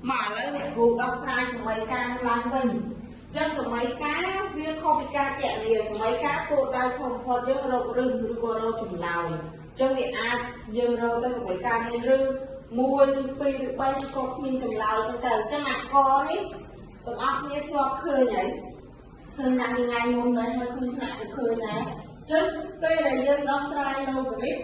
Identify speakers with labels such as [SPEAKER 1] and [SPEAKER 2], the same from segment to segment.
[SPEAKER 1] មកឥឡូវអ្នកគ្រូដោះស្រាយសម័យកាលឡើងវិញចឹងសម័យកាលវាខុសពីការកណនាសម័យកាលគោលដៅធំផុតយើងរករឹសឬក៏រកចម្លើយចឹងវាអាចយើងរកទៅសម័យកាលមានរឹស1ឬ2ឬ3ក៏គ្មានចម្លើយចឹងទៅចឹងអាកនេះទាំងអស់គ្នាធ្លាប់ឃើញហើយឃើញតាំងពីថ្ងៃមុនដែរហើយឃើញថ្នាក់ក៏ឃើញដែរចឹងពេលដែលយើងដោះស្រាយឡូហ្គារិត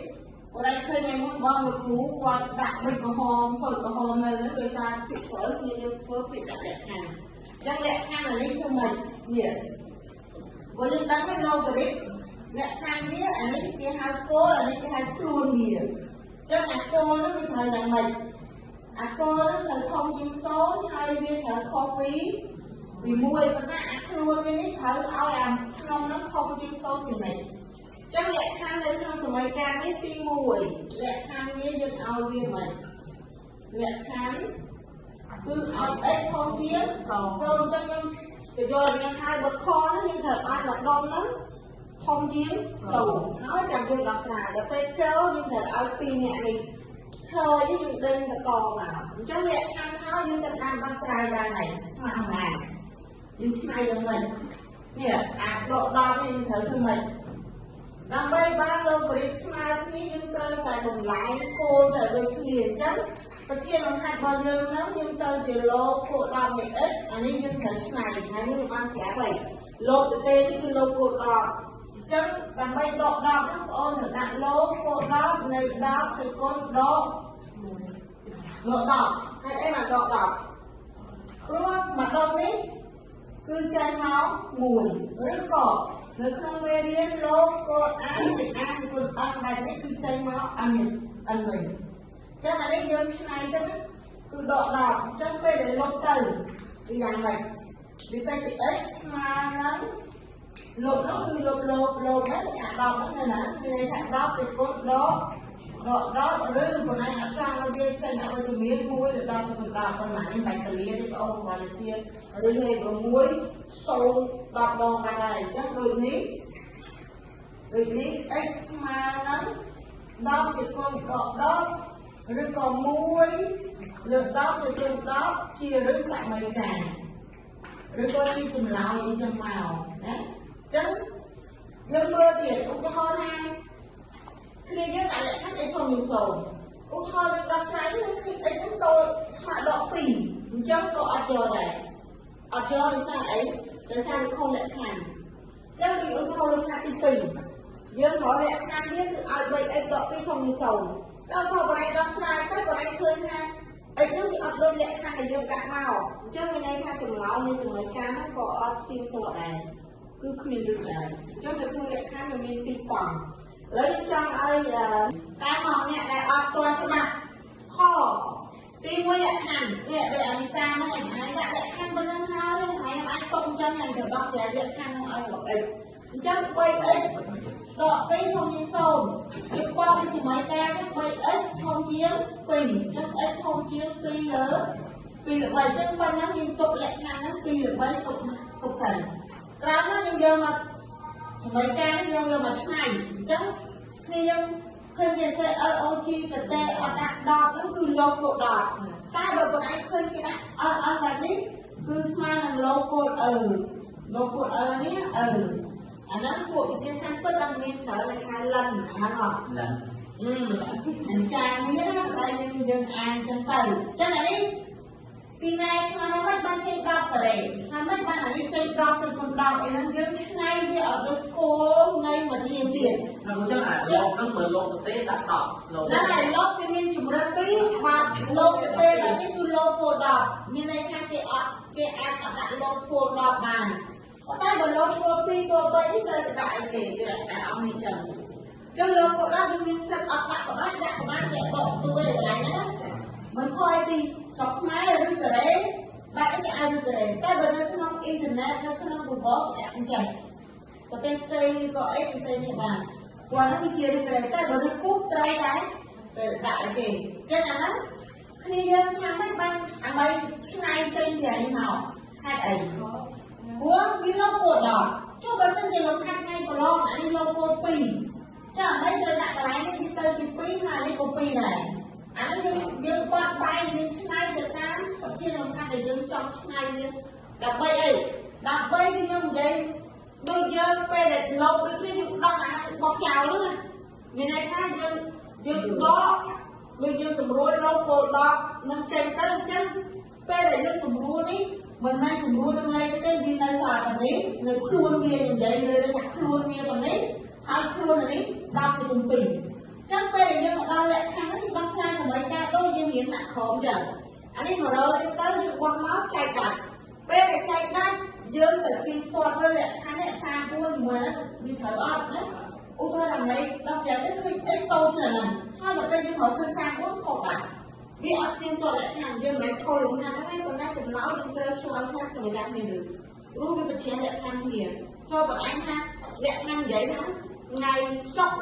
[SPEAKER 1] គាត់អាចឃើញថ្ងៃមុនបងលោកគ្រូគាត់ដាក់ប៊ិចក្រហមហ្វឺតក្រហមនៅហ្នឹងដោយសារភាគច្រើនគ្នាយើងធ្វើពាក្យដាក់លក្ខខណ្ឌចឹងលក្ខខណ្ឌអានេះធ្វើម៉េចនេះព្រោះយើងដឹងហើយឡូហ្គារិតលក្ខខណ្ឌវាអានេះគេហៅគោលអានេះគេហៅខ្លួនវាចឹងអាគោលហ្នឹងវាត្រូវយ៉ាងម៉េចអាគោលហ្នឹងត្រូវធំជាង0ហើយវាត្រូវខុសពី1ប៉ុន្តែអាខ្លួនវានេះត្រូវឲ្យអាក្នុងហ្នឹងធំជាង0ជានិច្ចចឹងលក្ខខណ្ឌនៅក្នុងសម័យកាលនេះទី1លក្ខខណ្ឌវាយើងឲ្យវាមិនលក្ខខណ្ឌគឺឲ្យ x ធំជាង0ចឹងខ្ញុំទៅយល់យ៉ាងហើយបើខហ្នឹងយើងត្រូវឲ្យម្ដុំហ្នឹងធំជាង0ហើយចាំយើងដោះស្រាយដល់ពេលកយើងត្រូវឲ្យ2នាក់នេះឃើញយើងដេញតកមកអញ្ចឹងលក្ខខណ្ឌហើយយើងចាប់បានដោះស្រាយបានហើយឆ្មាស់ហ្នឹងយើងឆ្នៃយ៉ាងម៉េចនេះអាដក10នេះយើងត្រូវធ្វើម៉េចដើម្បីបានឡូហ្គារិតស្មើគ្នាយើងត្រូវតែបំលែងគោលទៅដូចគ្នាអញ្ចឹងប្រធានលំហាត់របស់យើងហ្នឹងយើងទៅជាឡូគោល10នៃ x អានេះយើងត្រូវឆ្នៃហើយនេះបានប្រាប់ហើយឡូទទេនេះគឺឡូគោល10អញ្ចឹងដើម្បីដក10ហ្នឹងបងអូនត្រូវដាក់ឡូគោល10នៃ10សេគុណដកល10ហេតុអីមកដក10ព្រោះម្ដុំនេះគឺចេញមក1ឬក៏នៅក្នុងមេរៀនលោកគោល a នៃ a គុណ n បែបនេះគឺចេញមក n n វិញចឹងអានេះយើងឆ្នៃទៅគឺដក10អញ្ចឹងពេលដែលលុបទៅវាយ៉ាងម៉េចវាទៅជា x ស្មើនឹងលុបនោះគឺលុបលុបលុបហ្នឹងអា10ហ្នឹងនៅណាមានន័យថា10ទៅគុណដកដក10ឬប៉ុណ្ណេះអត់ចង់ឲ្យវាចេញអវិជ្ជមាន1ទៅ10ទៅ10ប៉ុណ្ណានេះមិនបាច់ពលាទេបងអូនគ្រាន់តែជាឬលេខ6 0 10ដងបានហើយអញ្ចឹងដូចនេះ x ស្មើនឹង10សេគុណដក10ឬក៏1លើ10សេគុណ10ជាឬសម័យកាលឬក៏ជាចម្លើយអីចឹងមកណាអញ្ចឹងយើងមើលទៀតឧទាហរណ៍ថាគ្នាយើងដាក់លក្ខខណ្ឌ x ធំជាង0ឧទាហរណ៍យើងដោះស្រាយនឹងឃើញ x ហ្នឹងតូចស្មើដក2អញ្ចឹងក៏អត់យកដែរអត់យកដោយសារអីដោយសារវាខុសលក្ខខណ្ឌអញ្ចឹងដូចឧទាហរណ៍លក្ខខណ្ឌទី2យើងរកលក្ខខណ្ឌវាគឺឲ្យ 3x ដក2ធំជាង0ដល់ខុសបងឯងដោះស្រាយទៅបងឯងឃើញថា x នោះវាអត់ដូចលក្ខខណ្ឌដែលយើងដាក់មកអញ្ចឹងមានន័យថាចម្លើយនៃសម័យកាលហ្នឹងក៏អត់ទៀងទាត់ដែរគឺគ្មានឬដែរអញ្ចឹងនៅក្នុងលក្ខខណ្ឌវាមានពីរតង់ឥឡូវខ្ញុំចង់ឲ្យតាមមកអ្នកដែលអត់ទាន់ច្បាស់ខទី1លក្ខខណ្ឌនេះដូចអានេះតាមហ្នឹងឯងដាក់លក្ខខណ្ឌប៉ុណ្ណឹងហើយហើយខ្ញុំអាចទុកអញ្ចឹងខ្ញុំទៅដោះស្រាយលក្ខខណ្ឌហ្នឹងឲ្យរក x អញ្ចឹង 3x ដក2ធំជាង0វាបោះពីសម័យកាលហ្នឹង 3x ធំជាង2អញ្ចឹង x ធំជាង2លើ2លើ3អញ្ចឹងប៉ុណ្ណឹងយើងទុកលក្ខខណ្ឌហ្នឹង2លើ3ទុកសិនក្រោយមកយើងយកមកសម័យកាលហ្នឹងយើងយកមកឆ្នៃអញ្ចឹងគ្នាយើងឃើញគេសេ LOG កតេអត់ដាក់10ហ្នឹងគឺលោកគោ10តែបើបងឯងឃើញគេដាក់ LL បែបនេះគឺស្មើនឹងលោកគោលអឺលោកគោលអឺនេះអឺអាហ្នឹងពួកវិទ្យាសាស្ត្រពិតបានមានច្រើនដែលហៅលិនអាហ្នឹងហ៎
[SPEAKER 2] លិន
[SPEAKER 1] អញ្ចានេះណាតែយើងអានចឹងទៅចឹងអានេះពីណែឆ្លើយមិនបានចេញ10ការ៉េហើយមិនបានអានេះចេញ10សេគុណ10អីហ្នឹងយើងឆ្នៃវាឲ្យដូចគោលនៃមួយធាទៀត
[SPEAKER 2] ហើយអញ្ចឹងអាលោកហ្នឹងមើលលោកទៅទេដាក់10លោក
[SPEAKER 1] ហ្នឹងហើយលោកវាមានជំរឿនពីរបាទលោកទៅទេបែបនេះគឺលោកគោល10មានន័យថាគេអត់គេអាចអត់ដាក់លោកគោល10បានប៉ុន្តែបើលោកគោល2គោល3នេះត្រូវតែដាក់អីគេគេដាក់អង្គនេះចឹងចឹងលោកគោល10យើងមានសិទ្ធអត់ដាក់ក៏បានដាក់ក៏បានគេបកទួឯកន្លែងហ្នឹងមិនខ້ອຍពីស្រុកខ្មែរឬកូរ៉េបែបនេះគេឲ្យឬកូរ៉េតែបើនៅក្នុងអ៊ីនធឺណិតនៅក្នុង Google គេដាក់អញ្ចឹងប្រទេសផ្សេងឬក៏អីផ្សេងនេះបានព្រោះហ្នឹងវាជាឬកូរ៉េតែបើឬគូត្រូវតែដាក់អីគេចឹងអាហ្នឹងគ្នាយើងថាម៉េចបានអាម៉េចឆ្នៃចេញជានេះមកហេតុអីព្រោះវាលោកគោល10ចុះបើសិនជាលំហាត់ថ្ងៃប្រឡងអានេះលោកគោល2ចាអាម៉េចត្រូវដាក់កន្លែងនេះវាទៅជា2ហើយអានេះក៏2ដែរអានេះយើងបត់បែនយើងឆ្នៃទៅតាមប្រធាន ចង់ឆ្ងាយវាដើម្បីអីដើម្បីខ្ញុំនិយាយដូចយើងពេលដែលលោកដូចគ្នាយើងដោះអាបោះចោលហ្នឹងមានន័យថាយើងដកដូចយើងសម្រួលលោកគោល10នឹងចេញទៅអញ្ចឹងពេលដែលយើងសម្រួលនេះមិនមែនសម្រួលនឹងលេខទេវានៅសល់ប៉ុណ្នេះនៅខ្លួនវានិយាយលើថាខ្លួនវាប៉ុណ្នេះហើយខ្លួននេះ10សេគុណ2ចឹងពេលដែលយើងមកដល់លក្ខខណ្ឌនេះដោះស្រាយសម័យកាលដូចយើងរៀនដាក់ក្រោមចឹងអានេះ100ទៅយើងបោះមកចែកដាច់ពេលដែលចែកដាច់យើងទៅទីផ្ទាត់មើលលក្ខខណ្ឌនេះ34ជាមួយហ្នឹងវាត្រូវអត់ណាឧទាហរណ៍ថាម៉េចដោះស្រាយទៅឃើញអីតូចច្រើនហ្នឹងហើយដល់ពេលយើងរកឃើញ34ខុសដាច់វាអត់ទៀងទាត់លក្ខខណ្ឌយើងមិនមែនខុសលំហាត់ហ្នឹងទេប៉ុន្តែចំណោទយើងត្រូវឆ្លើយថាសម័យកាលគ្នាឬព្រោះវាប្រឆាំងលក្ខខណ្ឌគ្នាចូលបងឯងថាលក្ខខណ្ឌនិយាយថាថ្ងៃសុក្រ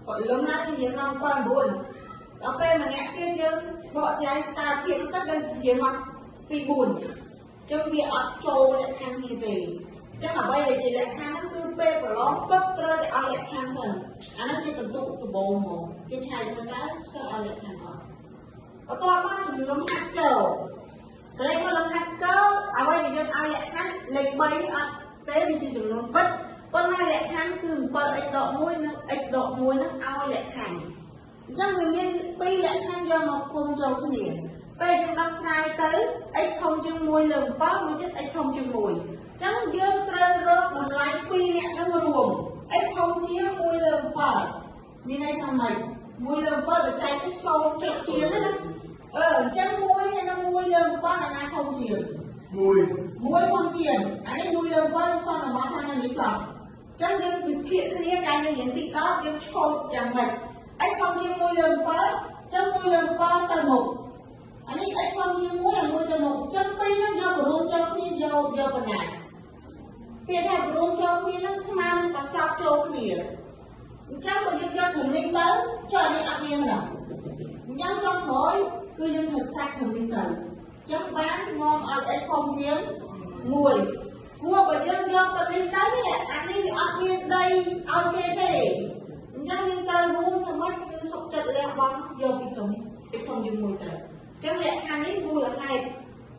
[SPEAKER 1] ព្រលឹមណាគេរៀនម៉ោង9ដល់ពេលម្នាក់ទៀតយើងបកស្រាយការភាពទៅដល់រៀនម៉ោងទី4ចឹងវាអត់ចូលលក្ខខណ្ឌគ្នាទេចឹងអ្វីដែលជាលក្ខខណ្ឌហ្នឹងគឺពេលប្រឡងពិតត្រូវតែឲ្យលក្ខខណ្ឌសិនអាហ្នឹងជាបន្ទុកដំបូងមកគេឆែកមើលតើសិស្សឲ្យលក្ខខណ្ឌអត់បន្ទាប់មកសំលំហាត់កោកន្លែងមកលំហាត់កោអ្វីដែលយើងឲ្យលក្ខខណ្ឌលេខ3នេះអត់ទេវាជាចំនួនពិតប៉ុន្តែលក្ខខណ្ឌគឺ 7x ដក1និង x ដក1ហ្នឹងឲ្យលក្ខខណ្ឌអញ្ចឹងវាមានពីរលក្ខខណ្ឌយកមកគុំចូលគ្នាពេលយើងដោះស្រាយទៅ x ធំជាង1លើ7មួយទៀត x ធំជាង1អញ្ចឹងយើងត្រូវរកតម្លៃពីរអ្នកហ្នឹងរួម x ធំជាង1លើ7មានន័យថាម៉េច1លើ7បើចែកទៅ0ចុចជាងណាអញ្ចឹង1ហើយនឹង1លើ7អាណាធំជាង1ធំជាងអានេះ1លើ7សន្មតថានៅនេះចោះចឹងយើងវិភាគគ្នាកាលយើងរៀនទី10យើងឈោតយ៉ាងម៉េច x ធំជាង1លើ7ចឹង1លើ7ទៅមុខអានេះ x ធំជាង1អា1ទៅមុខចឹងពីរហ្នឹងយករួមចូលគ្នាយកប៉ុណ្ណាពាក្យថារួមចូលគ្នាហ្នឹងស្មើនឹងប្រសពចូលគ្នាអញ្ចឹងបើយើងយកត្រឹមនេះទៅចុះអានេះអត់មានម្ដងអញ្ចឹងចុងក្រោយគឺយើងត្រូវកាត់ត្រឹមនេះទៅអញ្ចឹងបានងំឲ្យ x ធំជាង1ព្រោះបើយើងយកទៅនេះទៅនេះអានេះវាអត់មានដីឲ្យគេទេអញ្ចឹងយើងត្រូវរួមធ្វើម៉េចគឺសុខចិត្តលះបង់យកពីត្រឹមនេះ x ធំជាង1ទៅអញ្ចឹងលក្ខខណ្ឌនេះមូលហេតុ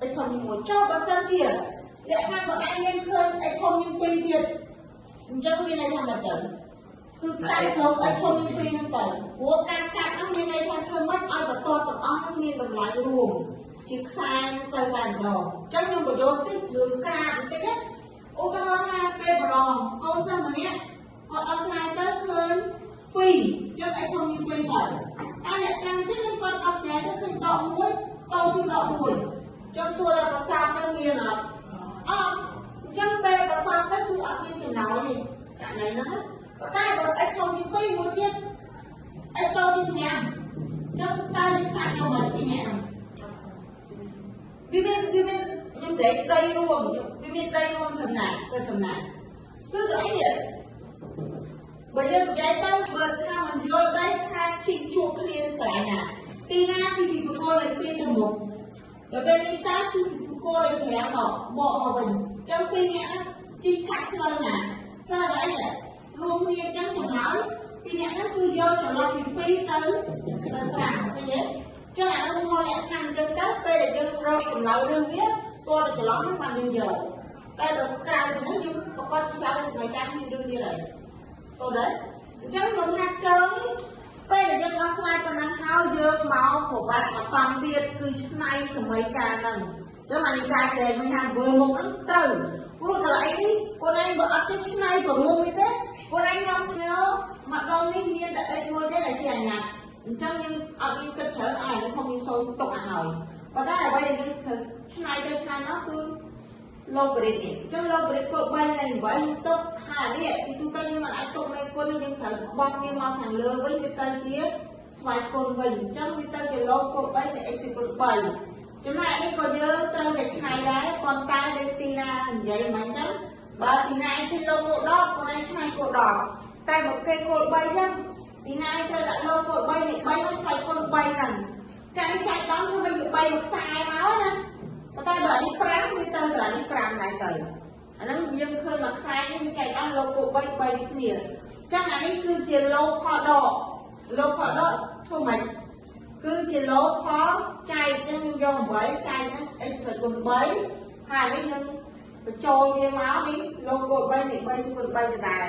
[SPEAKER 1] x ធំជាង1ចុះបើសិនជាលក្ខខណ្ឌបើឯងមានឃើញ x ធំជាង2ទៀតអញ្ចឹងមានន័យថាម៉េចទៅគឺកាត់ក្នុង x ធំជាង2ហ្នឹងទៅព្រោះការកាត់ហ្នឹងមានន័យថាធ្វើម៉េចឲ្យបន្តទាំងអស់ហ្នឹងមានតម្លៃរួមជាខ្សែហ្នឹងទៅតែម្ដងអញ្ចឹងខ្ញុំបញ្យល់តិចរឿងក្រាបបន្តិចណាឧទាហរណ៍ថាពេលប្រឡងកូនសិស្សម្នាក់គាត់ដោះស្រាយទៅឃើញ2អញ្ចឹង x ធំជាង2ទៅតែអ្នកខាងទៀតគាត់ដោះស្រាយទៅឃើញដក1តូចជាងដក1ចុះសួរថាប្រសពទៅមានអត់អត់អញ្ចឹងពេលប្រសពទៅគឺអត់មានចំណោយទេករណីហ្នឹងប៉ុន្តែបើ x ធំជាង2មួយទៀត x តូចជាង5អញ្ចឹងតើយើងកាត់យកមកពីអ្នកហ្នឹងវាមានខ្ញុំនិយាយដីរួមវាមានដីរួមធម្មតាទៅធម្មតាគឺកអីនេះបើយើងនិយាយទៅបើថាមិនយល់ដីថាជីកជួបគ្នាកន្លែងណាទីណាជីពីបកគលលេខ2ទៅមុខដល់ពេលនេះតើជីពីបកគលលេខ5មកបកមកវិញអញ្ចឹងពីរអ្នកហ្នឹងជីកាត់ផ្លូវណាផ្លូវអីនេះរួមគ្នាអញ្ចឹងចម្លើយពីរអ្នកហ្នឹងគឺយកចន្លោះពី2ទៅ5ឃើញទេចឹងអានោះមកលក្ខខណ្ឌអញ្ចឹងទៅពេលដែលយើងរកចម្លើយរឿងវាតើចន្លោះហ្នឹងបានយើងយកតែដល់ក្រៅពីហ្នឹងយើងប្រកាសឆ្លើយសម័យកាលមានរឿងទៀតហើយតើដែរអញ្ចឹងលំហាត់កើនេះពេលដែលយើងដោះស្រាយប៉ុណ្ណឹងហើយយើងមកប្រវត្តិមកតង់ទៀតគឺឆ្នៃសម័យកាលហ្នឹងអញ្ចឹងអានេះការស្រែកវិញថាវិលមុខហ្នឹងត្រូវព្រោះកន្លែងនេះខ្លួនឯងបើអត់ចេះឆ្នៃព្រមទេខ្លួនឯងនាំគ្នាមកដល់នេះមានតែ x មួយទេដែលជាអញ្ញាតអញ្ចឹងយើងអត់មានគិតច្រើនឲ្យខ្ញុំមានសូន្យទុកឲ្យហើយប៉ុន្តែអ្វីដែលយើងត្រូវឆ្នៃទៅឆ្នៃមកគឺឡូការីតនេះអញ្ចឹងឡូការីតគោល3នៃ8យើងទុកហើយនេះទីទូទៅយើងមិនអាចទុកមេគុណនេះយើងត្រូវបោះវាមកខាងលើវិញវាទៅជាស្វ័យគុណវិញអញ្ចឹងវាទៅជាឡូគោល3នៃ x គុណ3ចំណែកនេះក៏យើងត្រូវតែឆ្នៃដែរប៉ុន្តែដូចទីណានិយាយមិញហ្នឹងបើទីណាឯងឃើញឡូគោល10ខ្លួនឯងឆ្នៃគោល10តែបើគេគោល3ហ្នឹងទីណាឯងត្រូវដាក់ឡូគោល3នៃ3ហើយស្វ័យគុណ3ហ្នឹងចានេះចែកដល់ធ្វើវិញវា3មួយខ្សែមកណាប៉ុន្តែបើអានេះ5វាទៅអានេះ5ដែរទៅអាហ្នឹងយើងឃើញមួយខ្សែនេះវាចែកដល់ឡូគោល3 3គ្នាអញ្ចឹងអានេះគឺជាឡូផលដកឡូផលដកធ្វើម៉េច គឺជាលោផលចែកចឹងយើងយក8ចែកហ្នឹង x ស្វ័យគុណ3ហើយនេះយើងបញ្ចូលវាមកនេះលោកគោល3នៃ3គុណ3ដដែល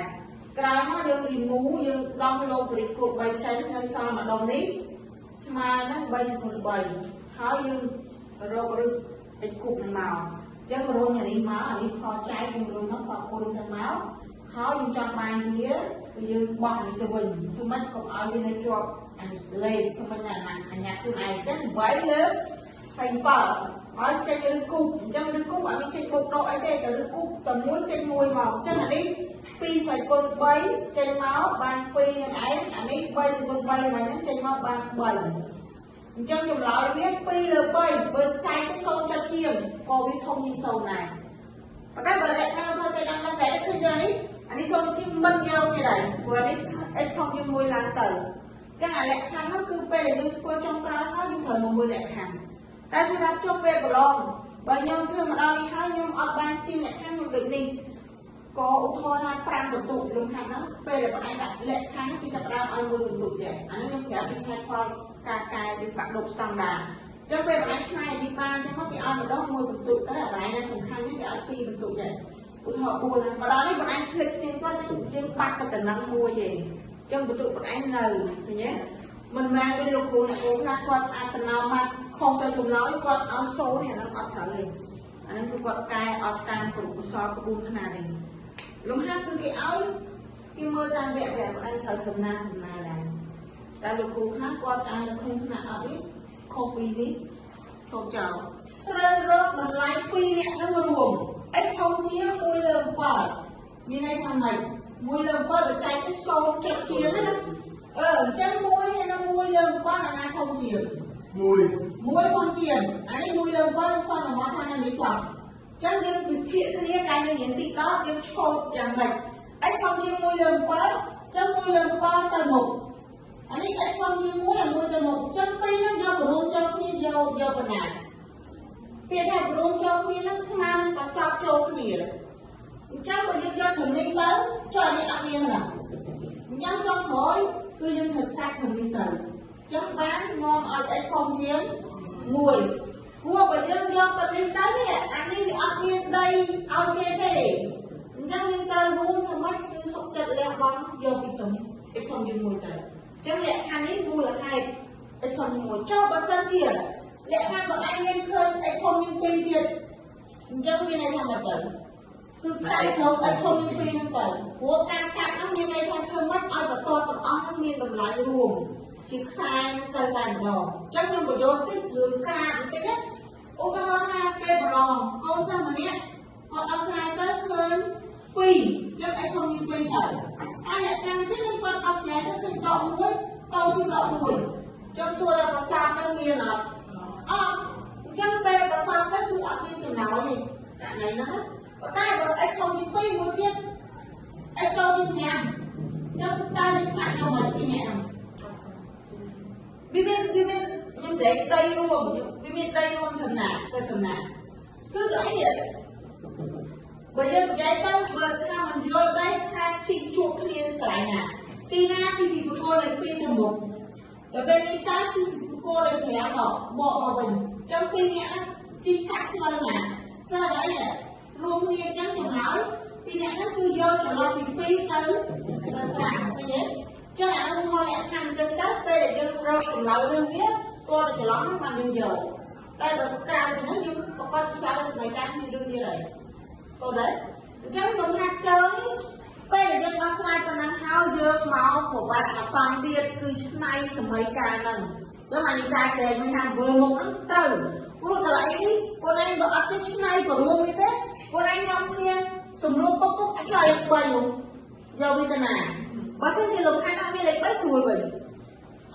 [SPEAKER 1] ក្រោយមកយើង remove យើងដោះលោកប្រិគោល3ចេញនៅសល់ម្ដុំនេះស្មើនឹង3គុណ3ហើយយើងរកឬ x គូបនឹងមកអញ្ចឹងរុញអានេះមកអានេះផលចែកយើងរុញមកផលគុណសិនមកហើយយើងចង់បានវាគឺយើងបោះនេះទៅវិញធ្វើម៉េចកុំឲ្យវានៅជាប់អានេះលេខធ្វើម៉េចណាអញ្ញាខ្លួនឯងអញ្ចឹង8លើ27ហើយចេញឬគូបអញ្ចឹងឬគូបអត់មានចេញបូកដកអីទេតែឬគូបតែមួយចេញមួយមកអញ្ចឹងអានេះ2ស្វ័យគុណ3ចេញមកបាន2នឹងឯងអានេះ3ស្វ័យគុណ3មកហ្នឹងចេញមកបាន3អញ្ចឹងចម្លើយវា2លើ3បើចែកទៅ0ចុចជាងក៏វាធំជាង0ដែរប៉ុន្តែបើលក្ខណៈទៅចេញដល់មកស្រែកឃើញយកនេះអានេះ0ជាងមិនយកទៀតហើយព្រោះនេះ x ធំជាង1ឡើងទៅអញ្ចឹងអាលក្ខខណ្ឌនោះគឺពេលដែលយើងធ្វើចុងក្រោយហើយយើងត្រូវមកមួយលក្ខខណ្ឌតែសម្រាប់ចុះពេលប្រឡងបើខ្ញុំធ្វើម្ដងនេះហើយខ្ញុំអត់បានស្ទៀងលក្ខខណ្ឌខ្ញុំដូចនេះក៏ឧទាហរណ៍ថា5បន្ទុកលំហាត់ហ្នឹងពេលដែលបងឯងដាក់លក្ខខណ្ឌគេចាប់ផ្ដើមឲ្យមួយបន្ទុកទៀតអានេះខ្ញុំប្រាប់ពីហេតុផលការកែឬបាក់ដប់ស្តង់ដារអញ្ចឹងពេលបងឯងឆ្នៃនេះបានអញ្ចឹងមកគេឲ្យម្ដងមួយបន្ទុកទៅអាកន្លែងណាសំខាន់នេះគេឲ្យ2បន្ទុកដែរឧទាហរណ៍4ហ្នឹងម្ដងនេះបងឯងភ្លេចទៀងគាត់យើងបាត់ទៅតំណឹងមួយទេអញ្ចឹងបន្ទុកបងឯងនៅឃើញទេមិនមែនដូចលោកគ្រូអ្នកគ្រូខ្លះគាត់អាចតំណមកខុសទៅចម្លើយគាត់ឲ្យសូននេះអាហ្នឹងអត់ត្រូវទេអាហ្នឹងគឺគាត់កែអត់តាមគ្រប់កុសលក្បួនខ្នាតទេលំហាត់គឺគេឲ្យគេមើលតាមវគ្គវគ្គបងឯងត្រូវចំណាចំណាដែរតែលោកគ្រូខ្លះគាត់អាចនៅក្នុងថ្នាក់អត់ទេខុសពីនេះឈប់ចោលត្រូវរកតម្លៃ2នាក់នឹងរួម x ធំជាង1លើ7មានន័យថាម៉េច1លើ7បើចែកទៅ0ចុចជាងណាអឺអញ្ចឹង1ហើយនឹង1លើ7អាណាធំជាង1ធំជាងអានេះ1លើ7សន្មតថានៅនេះចប់អញ្ចឹងយើងវិភាគគ្នាកាលយើងរៀនទី10យើងឈប់យ៉ាងម៉េច x ធំជាង1លើ7អញ្ចឹង1លើ7ទៅមុខអានេះ x ធំជាង1អា1ទៅមុខអញ្ចឹងពីរហ្នឹងយករួមចូលគ្នាយកយកប៉ុណ្ណាពាក្យថារួមចូលគ្នាហ្នឹងស្មើនឹងប្រសពចូលគ្នាអញ្ចឹងបើយើងយកត្រឹមនេះទៅចុះអានេះអត់មានណាអញ្ចឹងចុងក្រោយគឺយើងត្រូវកាត់ត្រឹមនេះទៅអញ្ចឹងបាននាំឲ្យ x ធំជាង1ព្រោះបើយើងយកប៉ុណ្នេះទៅនេះអានេះវាអត់មានដីឲ្យគេទេអញ្ចឹងយើងត្រូវរួមធ្វើម៉េចគឺសុខចិត្តលះបង់យកពីត្រឹម x ធំជាង1ទៅអញ្ចឹងលក្ខខណ្ឌនេះមូលហេតុ x ធំជាង1ចុះបើសិនជាលក្ខខណ្ឌបងឯងមានឃើញ x ធំជាង2ទៀតអញ្ចឹងមានន័យថាម៉េចទៅគឺកាត់ក្នុង x ធំជាង2ហ្នឹងទៅព្រោះការកាត់ហ្នឹងមានន័យថាធ្វើម៉េចឲ្យបន្ទាត់ទាំងអស់ហ្នឹងមានតម្លៃរួមជាខ្សែហ្នឹងទៅតែម្ដងអញ្ចឹងខ្ញុំបញ្យល់តិចរឿងក្រាបបន្តិចណាឧទាហរណ៍ថាពេលប្រឡងកូនសិស្សម្នាក់គាត់ដោះស្រាយទៅឃើញ2អញ្ចឹង x ធំជាង2ទៅហើយលក្ខខណ្ឌទៀតគឺគាត់ដោះស្រាយទៅឃើញដក1តជាងដក1ចុះសួរថាប្រសពទៅមានអត់អត់អញ្ចឹងពេលប្រសពទៅគឺអត់មានចំណោយទេករណីហ្នឹងណាប៉ុន្តែបើ x ធំជាង2មួយទៀត x តូចជាង5អញ្ចឹងតើយើងកាត់យកមកពីអ្នកហ្នឹងវាមានខ្ញុំនិយាយដីរួមវាមានដីរួមចំណាទៅចំណាគឺកអីនេះបើយើងនិយាយទៅបើថាមិនយល់ដីថាជីកជួបគ្នាកន្លែងណាទីណាជីពីបង្គោលលេខ2ទៅមុខដល់ពេលនេះតើជីពីបង្គោលលេខ5មកបកមកវិញអញ្ចឹងពីរនាក់ហ្នឹងជីកាត់ផ្លូវណាផ្លូវអីនេះរួមគ្នាអញ្ចឹងចម្លើយពីរនាក់ហ្នឹងគឺយកចន្លោះពី2ទៅ5ឃើញទេចឹងអានោះផលលក្ខខណ្ឌអញ្ចឹងទៅពេលដែលយើងរកចម្លើយរឿងវាទាល់តែចន្លោះហ្នឹងបានយើងយកតែបើក្រៅពីហ្នឹងយើងប្រកាសឆ្លើយសម័យកាលគ្នារឿងទៀតហើយកូនដែរអញ្ចឹងលំហាត់កើនេះពេលដែលយើងដោះស្រាយប៉ុណ្ណឹងហើយយើងមកប្រវត្តិមកតង់ទៀតគឺឆ្នៃសម័យកាលហ្នឹងអញ្ចឹងអានេះការស្រែកមិនថាវិលមុខហ្នឹងត្រូវព្រោះកន្លែងនេះខ្លួនឯងបើអត់ចេះឆ្នៃព្រមនេះទេខ្លួនឯងនាំគ្នាសម្រួលពុកពុកអាចឲ្យលេខ3នោះយកវាទៅណាបើសិនជាលំហាត់អត់មានលេខ3ស្រួលវិញ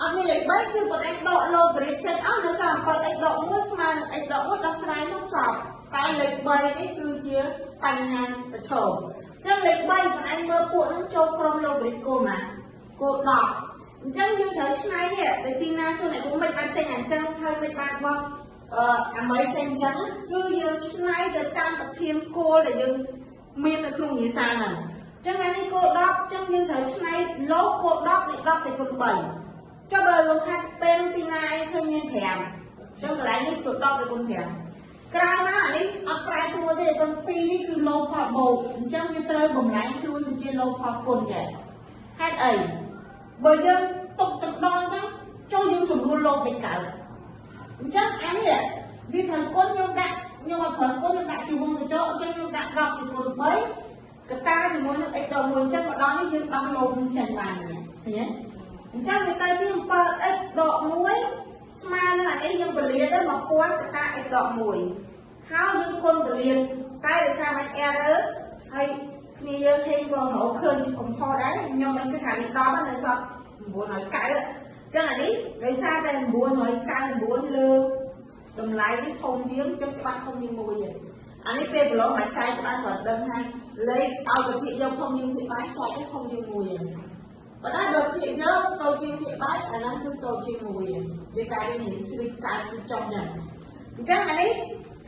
[SPEAKER 1] អត់មានលេខ3គឺបងឯងដកឡូការ៉ិតចេញអស់នៅសល់ 7x ដក1ស្មើនឹង x ដក1ដោះស្រាយមកចប់តែលេខ3នេះគឺជាបញ្ហាប្រឈមអញ្ចឹងលេខ3បងឯងមើលពួកហ្នឹងចូលក្រុមឡូការ៉ិតគោលណាគោល10អញ្ចឹងយើងត្រូវឆ្នៃនេះទៅទីណាសួរអ្នកគ្រូមិនបានចេញអញ្ចឹងហើយមិនបានបោះអាមីចេញអញ្ចឹងគឺយើងឆ្នៃទៅតាមប្រធានគោលដែលយើងមាននៅក្នុងវិញ្ញាសាហ្នឹងអញ្ចឹងអានេះគោល10អញ្ចឹងយើងត្រូវឆ្នៃលោកគោល10នៃ10សេគុណ3 ចុះបើលោកហាត់ពេលពីណាឯងឃើញមាន5អញ្ចឹងកន្លែងនេះគឺ10ទៅគុណ5ក្រៅណាអានេះអត់ប្រែប្រួលទេប៉ុន្តែ2នេះគឺលោផលបូកអញ្ចឹងវាត្រូវបំលែងខ្លួនទៅជាលោផលគុណដែរហេតុអីបើយើងទុកទឹកដងទៅចូលយើងសម្រួលលោមិនកើតអញ្ចឹងអានេះវាត្រូវគុណខ្ញុំដាក់ខ្ញុំអត់ប្រើគុណខ្ញុំដាក់ជាវងកញ្ចក់អញ្ចឹងខ្ញុំដាក់10ជាគុណ3កតាជាមួយនឹង x ដល់1អញ្ចឹងម្ដងនេះយើងដោះលោចេញបានឃើញទេអញ្ចឹងវាទៅជា 7x ដក1ស្មើនឹងអានេះយើងពលាទៅ1000កតា x ដក1ហើយយើងគុណពលាតែដោយសារมัน error ហើយគ្នាយើងហេងក៏រកឃើញកំហុសដែរខ្ញុំមិនគិតថានេះ10នៅសល់990អញ្ចឹងអានេះដោយសារតែ999លើតម្លៃនេះធំជាងចឹងច្បាស់ធំជាង1ទេអានេះពេលប្រឡងមកចែកបានគាត់ដឹងថាលេខឲ្យទៅភាគយកធំជាងភាគបែកចែកទៅធំជាង1ទេបើតែដល់ភាគយកទៅជាងភាគបែកអាហ្នឹងគឺទៅជាង1វាការនេះស្វីការគឺចុះចឹងអញ្ចឹងអានេះ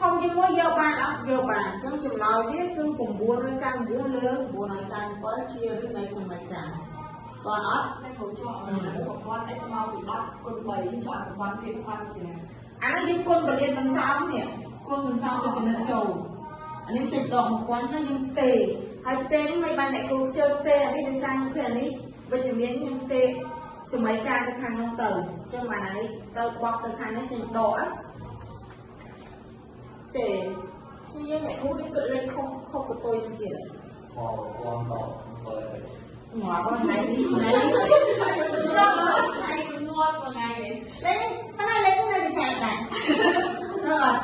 [SPEAKER 1] ធំជាង1យកបានអត់យកបានអញ្ចឹងចម្លើយវាគឺ999លើ997ជាឬនៃសមីការតោះអត់
[SPEAKER 3] តែគ្រូចောឧបករណ៍ x មកពី10គុណ3ចောប្រព័ន្ធទៀតបានពីណា
[SPEAKER 1] អានេះយើងគុណពលានមិនសោមនេះគុណមិនសោមទៅគណិតចូលអានេះចេញដក1000ហើយយើងផ្ទេហើយផ្ទេនេះមិនបានអ្នកគ្រូខ្ជិលផ្ទេអានេះដោយសារខ្ញុំឃើញអានេះវិជ្ជមានខ្ញុំផ្ទេសម័យកាលទៅខាងនោះទៅអញ្ចឹងបានអានេះទៅបោះទៅខាងនេះចេញដកទេគឺយើងអ្នកគ្រូនេះគិតលេខខុសខុសកតុយនឹងទៀត
[SPEAKER 2] ខ1000ដក7
[SPEAKER 1] ងាប់ថ្ងៃនេះថ្ងៃ
[SPEAKER 3] ចង់ថ្ងៃគំនួនមួយថ្ងៃ
[SPEAKER 1] លេខប៉ុន្តែលេខនៅចែកដែររត់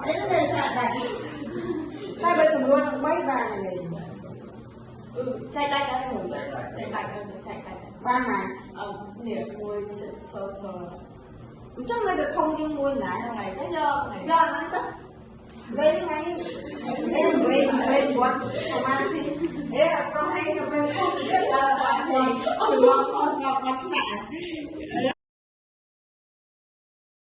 [SPEAKER 1] លេខនៅចែកដែរតែបើសម្រួលនឹង3បានលេខ
[SPEAKER 3] អឺចែកដាច់ដែរគ្រូចែកដាច់ចែកដាច់
[SPEAKER 1] បានហើយ
[SPEAKER 3] អឺនេះ1.00
[SPEAKER 1] អញ្ចឹងនៅតែធំជាងមួយណា
[SPEAKER 3] ថ្ងៃចឹងយកថ្ងៃ
[SPEAKER 1] យកហ្នឹងទៅលេខថ្ងៃនេះលេខវិញវិញគាត់ប្រហែលទីអេប្រហែលទៅពេលពុកទៀតអត់អត់អត់មកមកឆ្នាំ